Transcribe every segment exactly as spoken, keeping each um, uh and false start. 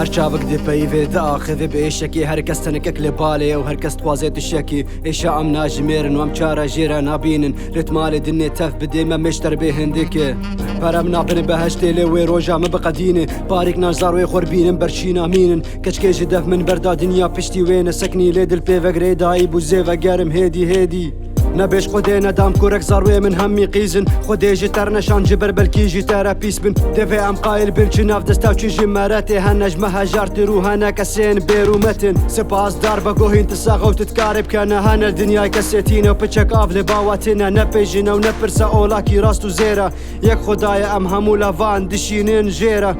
Her çavik dê peyivê diaxivê bi êşekê, her kes tenikek li balê ye û her kes dixwaze tiştekî. Êşa em najimêrin û em çare jê re nabînin. Rêtmalê dinê tev bidê me mêşter bê hindike. Perem nabin beheştê lê wê roja min biqedîne. Parîk naşzar wê xwe bînin berçîna mînin. Keçkê ji dev min berda dinya piştî wê neseknî lê dil pê vegirê dayî bû zê vegerim hêdî hêdî. Nebêj Xwedê nedam kurek zarwê min hemî qîzin. Xwedê ji ter neşan ji ber belkî jî te re pîs bin. Devê em qayil bin çi nav desta û çi ji me re tê hene ji me hejartir û hene kesên bêrûmetin. Sipasdar be gohîn ti sax ew ti dikarê bikene hene li dinyay kesê tîne û piçek av li bawa tine. Nepêjine û nepirse olakî rast û zêre. Yek Xwedayê em hemû levan dişînin jê re.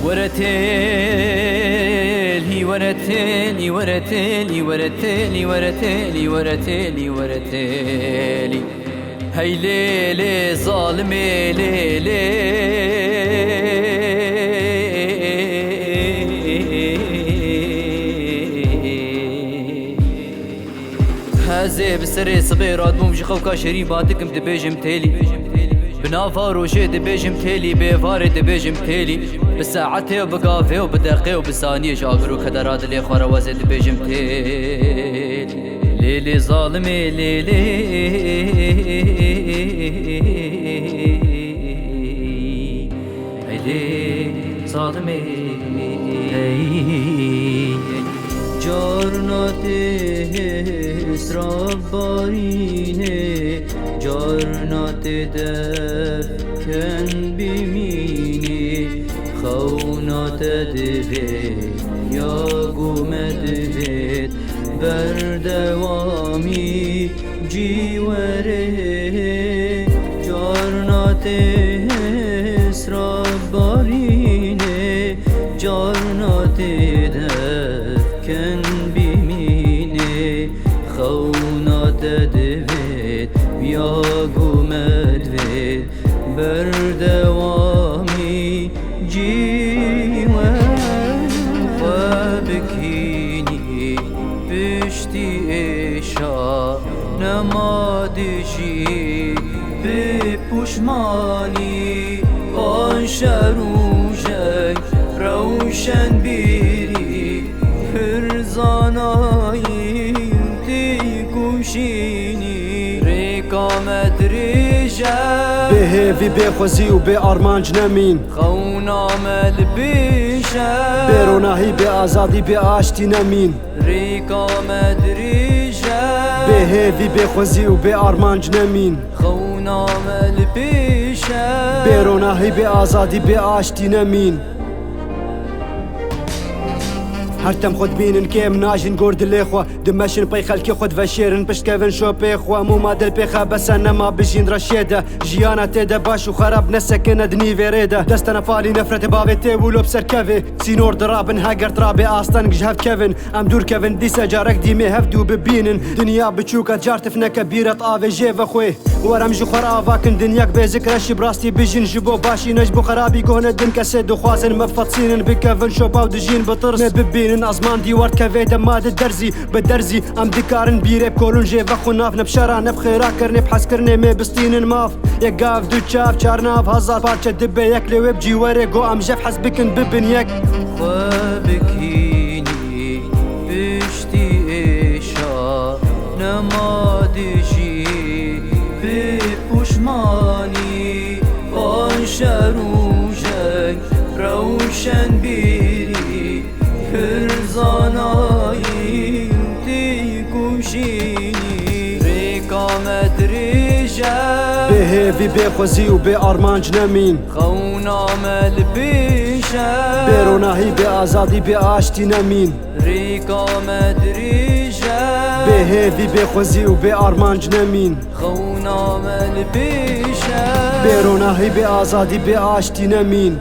Were têlî, were têlî, were têlî, were têlî, were têlî, were têlî, were têlî. Hey lê lê zalimê lê lê. Ez ê bi serê sibê radibûm ji xewka şerî badikim dibêjim têlî. Bi nava rojê dibêjim têlî, bi êvarê dibêjim têlî. Bi saetê û bi gavê û bi deqê û bi saniyê ji agir û kedera dilê xwe re wezê dibêjim têlî. Lê lê zalimê lê lê. Hey lê zalimê hey. Carna tê hêsra barînê, carna tê dev ken bimînî. Xewna te divê ya ku me divêt berdewamî. Cîwerê carna tê hêsra barînê, carna tê dev ken bimînê. Xewna te divêt ya ku me divêt berdewamî. Cîwer xwe bikînî piştî êşa nema dijî bi puşmanî. Paşe rûjek rewşenbîrî pir zanayî tê kuşînî. Rêka me dirêj e. Bê hêvî, bê xwezî û bê armanc nemîn. Xewna me li pêş e. Bê ronahî, bê azadî, bê aştî nemîn. Rêka me dirêj e. Bê hêvî, bê xwezî û bê armanc nemîn. Xewna me li pêş e. Bê ronahî, bê azadî, bê aştî nemîn. Her dem xwe dibînin kêm najin gor dilê xwe. Dimeşin pey xelkê xwe diveşêrin pişt kevin şopê xwe. Mûma dil pê xebese nema bijîn reşê de. Jiyana tê de baş û xerab nesekine di nîvê rê de. Destene falî nefretê bavê tê wilo bi ser kevê. Sînor dirabin heger dirabê asteng ji hev kevin. Em dûr kevin dîse carek dîmê hev dû bibînin. Dinya biçûk e car tifneke bîret avê jê vexwê. Werem ji xwe re avakin dinyek bê zikre şî bi rastî bijîn ji bo başî ne ji bo xerabî goh nedin kesê dixwazin me fetsînin bikevin şopa û dijîn bi tirs me bibînin azman dîwar kevê dema di derzî bi derzî em dikarin bîrê bi kolûn jê vexwin nav ne bi şera ne bi xêra kirinê bi hezkirinê mê bistînin mav. Yek gav, du çav, çar nav, hezar parçe dibe yek lê wê bi cîwerê go em jev hez bikin bibin yek. Xwe bikînî piştî êşa nema dijî bi puşmanî. Paşe rûjek rewşenbîrî pir zanayî tê kuşînî. Rêka me dirêj e. Bê hêvî, bê xwezî û bê armanc nemîn. Xewna me li pêş e. Bê ronahî, bê azadî, bê aştî nemîn. Rêka me dirêj e. Bê hêvî, bê xwezî û bê armanc nemîn. Xewna me li pêş e. Bê ronahî, bê azadî, bê aştî nemîn.